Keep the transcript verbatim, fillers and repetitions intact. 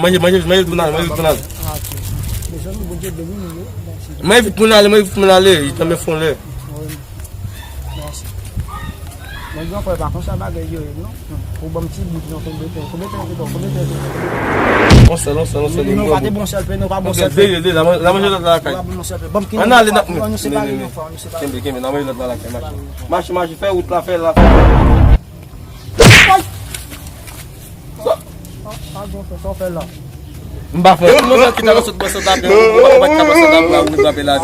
Manje, manje, manje vit pou n ale, manje vit pou n ale. Manje vit pou n ale, manje vit pou n ale. Li tanmen fon lè. Mwen gen frè pa konsa bagay yo ye non. Ou ban m ti bout non, konbyen tan, konbyen tan te bon, konbyen tan te bon. Bon sèl, bon sèl, bon sèl. Non, pa te bon sèl pe, non, pa bon sèl pe. Dele, dele, la manje lòt la lakay. Pa bon sèl pe. Ban m ki. Ann ale, n ap. Ann nou separe non, frè, ann nou separe. Kenbe, kenbe, la manje lòt la lakay, mache. Mache, mache, fè wout la, fè la, fè. Sa w fè la? M pa fè. Tout moun ki ta sot bò sot apre, ou pa ka bò sot apre, ou frape la.